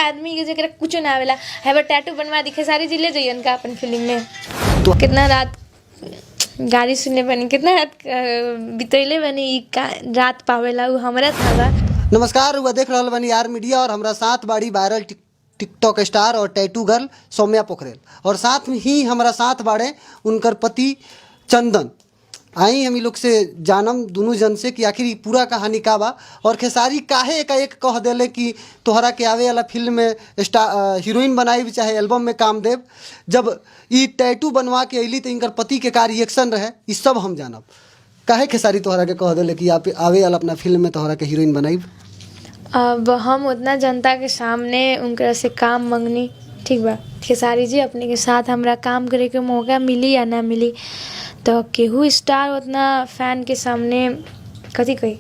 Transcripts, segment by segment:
आदमी के जेकरा कुछो ना आवेला है टैटू बनवा दी खेसारी जी ले जइयन का अपन फिल्म में। तो कितना रात गाड़ी सुनले बनी, कितना रात बितैले बनी ई रात पावेला उ हमरा था बा। नमस्कार, हुआ देख रहल बानी आर मीडिया और हमरा साथ बाड़ी वायरल टिकटॉक स्टार और टैटू गर्ल सौम्या पोखरेल और साथ में ही हमारा साथ बाड़े उनकर पति चंदन। आई हम ई लोग से जानम दोनों जन से कि आखिर ई पूरा कहानी का बा और खेसारी काहे एकाएक कह देले कि तोहरा के आवे वाला फिल्म में हीरोइन बनाई चाहे एल्बम में काम देब। जब ई टैटू बनवा के अइली तो इनकर पति के का रिएक्शन रहे, ई सब हम जानब। काहे खेसारी तोहरा के कह देले कि आप आवे वाला अपना फिल्म में तोहरा के हीरोइन बनाईब? अब हम उतना जनता के सामने उनकरा से काम मंगनी, ठीक बा खेसारी जी अपने के साथ हमरा काम करे के मौका मिली या ना मिली, तो केहू स्टार उतना फैन के सामने कथी कही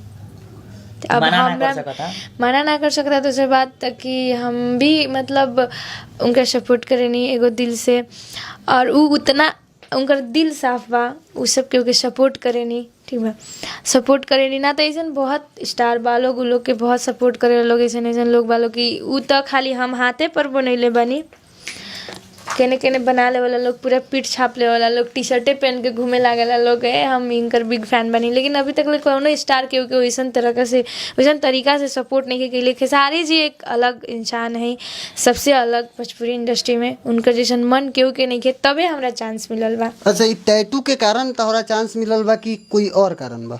अब मना ना हमरा कर सकता। मना ना कर सकता। दूसरे बात त कि हम भी मतलब उनका सपोर्ट करेनी एगो दिल से, और उ उतना उनकर दिल साफ बा, उ सब के ओके सपोर्ट करेनी, ठीक बा सपोर्ट करेनी ना। तो ऐसन बहुत स्टार बा लोग, उ लोग के बहुत सपोर्ट करे लोग, ऐसन ऐसन लोग बा लोग कि उ तो खाली हम हाथे पर बनैले बानी, केने केने बना ले वाला लोग, पूरा पीठ छाप ले वाला लोग, टी शर्टे पहन के घूमे लागेला लोग, ए हम इनकर बिग फैन बनी। लेकिन अभी तक ले कोनो स्टार के के वैसन तरह से वैसन तरीका से सपोर्ट नहीं के। खेसारी जी एक अलग इंसान है, सबसे अलग भोजपुरी इंडस्ट्री में, उनकर जैसन मन केहू के नहीं के, तबे हमरा चांस मिलल बा। अच्छा, ई टैटू के कारण तोहरा चांस मिलल बा कि कोई और कारण बा?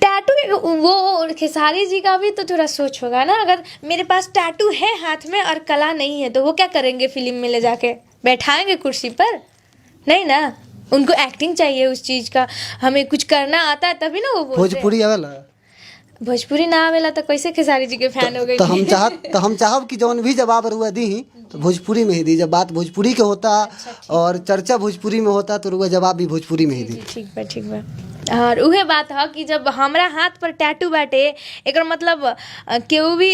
टैटू के वो खेसारी जी का भी तो थोड़ा सोच होगा ना, अगर मेरे पास टैटू है हाथ में और कला नहीं है तो वो क्या करेंगे? फिल्म में ले जाके बैठाएंगे कुर्सी पर? नहीं ना, उनको एक्टिंग चाहिए उस चीज का, हमें कुछ करना आता है तभी ना वो बोलते हैं। भोजपुरी आवेला? भोजपुरी ना आवेला तो कैसे खेसारी जी के फैन हो गई? तो हम चाहब कि जौन भी जवाब रुआ दी तो भोजपुरी में ही दी। जब बात भोजपुरी के होता और चर्चा भोजपुरी में होता तो रुआ जवाब भी भोजपुरी में ही दी। ठीक बा, ठीक बा। और उहे बात ह कि जब हमरा हाथ पर टैटू बाटे, एकर मतलब केहू भी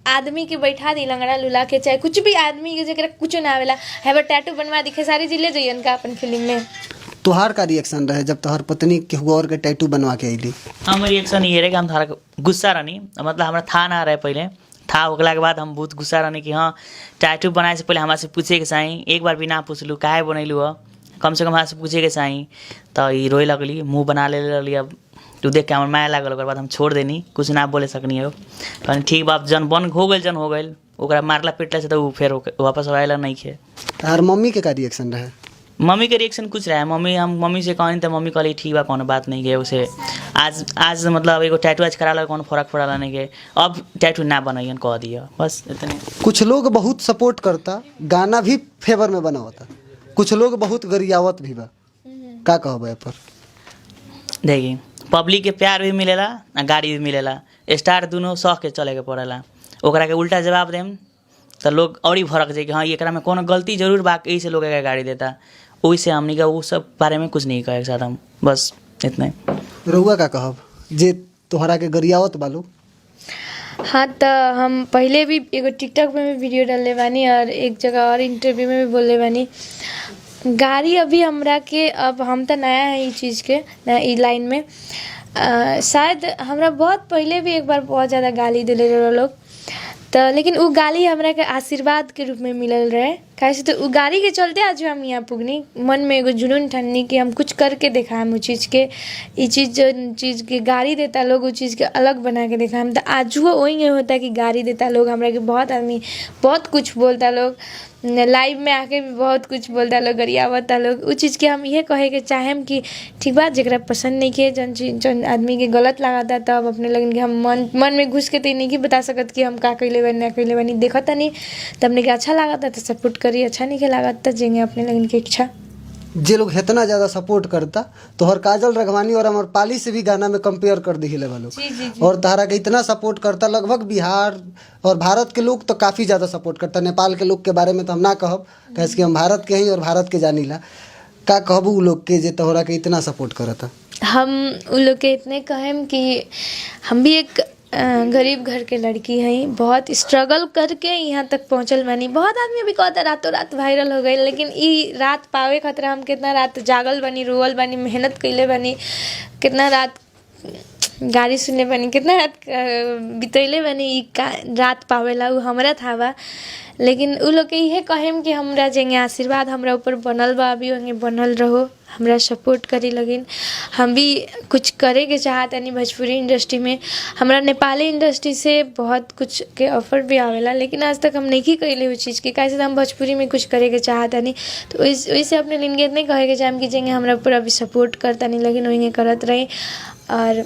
आदमी के बैठा दी लंगड़ा लुला के, चाहे कुछ भी आदमी के जेकरा कुछो ना आवेला है टैटू बनवा दी खेसारी जी ले जइयन का अपन फिल्म में। तोहार का रिएक्शन रहे जब तोहार पत्नी केहू और के टैटू बनवा के अइली? हम रिएक्शन ये रहे कि हम थारा गुस्सा रहनी, मतलब हमरा था ना रहे पहले था, ओकला के बाद हम बहुत गुस्सा रहनी कि हाँ टैटू बनाए से पहले हमरा से पूछे के चाही, एक बार भी ना पूछलू काहे बनैलू ह, कम से कम हमरा से पूछे के चाही। तो ई रोए लगली, मुँह बना ले लगली। अब तू देख के हमर माया लागल, ओकर बाद हम छोड़ देनी, कुछ ना बोले सकनी। अब कहनी ठीक बा, जन बन हो गइल जन हो गइल, ओकरा मारला पिटला से तो उ फेर वापस आएला नहीं खे। तोहार मम्मी के का रिएक्शन रहे? मम्मी के रिएक्शन कुछ रहे, मम्मी हम मम्मी से कहनी तो मम्मी कहली ठीक बा कोनो बात नहीं के, उसे आज आज मतलब एगो टैटू आज करा कोनो फर्क पड़ला नहीं के, अब टैटू ना बनैयन कह दिया, बस इतने। कुछ लोग बहुत सपोर्ट करता, गाना भी फेवर में बनावता, कुछ लोग बहुत गरियावत भी बा, का कहब ए पर? देखी पब्लिक के प्यार भी मिलेला आ गाड़ी भी मिलेला, स्टार दोनों सह के चले के पड़ेला। ओकरा के उल्टा जवाब देम तो लोग और ही भड़क जाए कि हाँ एकरा में कोनो गलती जरूर बा, एही से लोग एकरा गाड़ी देता। ओइसे हमनी का उ सब बारे में कुछ नहीं कहे के साथ, हम बस इतने। रउआ का कहब जे तोहरा के गरियावत बालू? हाँ तो हम पहले भी एगो टिकटॉक में भी वीडियो डालले बानी और एक जगह और इंटरव्यू में भी बोलले बानी, गाड़ी अभी हमरा के अब हम तो नया है ई चीज़ के नया ई लाइन में, शायद हमरा बहुत पहले भी एक बार बहुत ज़्यादा गाली दिले रहे लोग तो, लेकिन उ गाली हमरा के आशीर्वाद के रूप में मिलल रहे, काहे से तो उ गाली के चलते आज हम यहाँ पुगनी। मन में एगो जुनून ठननी कि हम कुछ करके देखाम उ चीज़ के, ई चीज़ जो चीज़ के गाली देता लोग उ चीज़ के अलग बना के देखाम। तो आजुओ वही होता कि गाली देता लोग, हमरा के बहुत आदमी बहुत कुछ बोलता लोग, लाइव में आके भी बहुत कुछ बोलता लोग, गरियावता लोग। उ चीज़ के हम इहे कहे के चाहेम कि ठीक बा जेकरा पसंद नहीं के जौन चीज जौन आदमी के गलत लागता तब अपने लगन के हम मन मन में घुस के तो नहीं बता सकत कि हम का कइले बानी ना कइले बानी, देखत तनी तब अपने के अच्छा लागता तो सपोर्ट करी, अच्छा नहीं के लागत तो जेंगे अपने लगन के इच्छा। जे लोग इतना ज़्यादा सपोर्ट करता तोहर काजल रघवानी और अमरपाली से भी गाना में कंपेयर कर दिले लोग, और तहरा के इतना सपोर्ट करता, लगभग बिहार और भारत के लोग तो काफ़ी ज़्यादा सपोर्ट करता, नेपाल के लोग के बारे में तो हम ना कहब कैसे कि हम भारत के ही और भारत के जानीला, का कहबू उ लोग के जे तोहरा के इतना सपोर्ट करता? हम उन लोग के इतने कहेम कि हम भी एक गरीब घर के लड़की हैं, बहुत स्ट्रगल करके यहाँ तक पहुँचल बानी। बहुत आदमी भी कहता रातों रात वायरल हो गई, लेकिन ई रात पावे खातिर हम कितना रात जागल बानी, रोअल बानी, मेहनत कैले बानी, कितना रात गाली सुनले बानी, कितना रात बितैले बानी ई का रात पावेला उ हमरा थाहा बा। लेकिन उ लोग के इहे कहेम कि हमरा जेंगे आशीर्वाद हमरा ऊपर बनल बा अभी ओंगे बनल रहो, हमरा सपोर्ट करी लगिन। हम भी कुछ करे के चाहतनी भोजपुरी इंडस्ट्री में। हमरा नेपाली इंडस्ट्री से बहुत कुछ के ऑफर भी आवेला, लेकिन आज तक हम नहीं कैले उ चीज़ के, काहे से हम भोजपुरी में कुछ करे के चाहतनी। तो ओइसे अपने लिन के इतने कहे के चाहेम कि जेंगे हमरा पूरा भी सपोर्ट करतनी लगिन ओहिंगे करत रही। और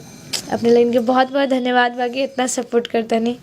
अपने लिन के बहुत बहुत धन्यवाद बा कि इतना सपोर्ट करतनी।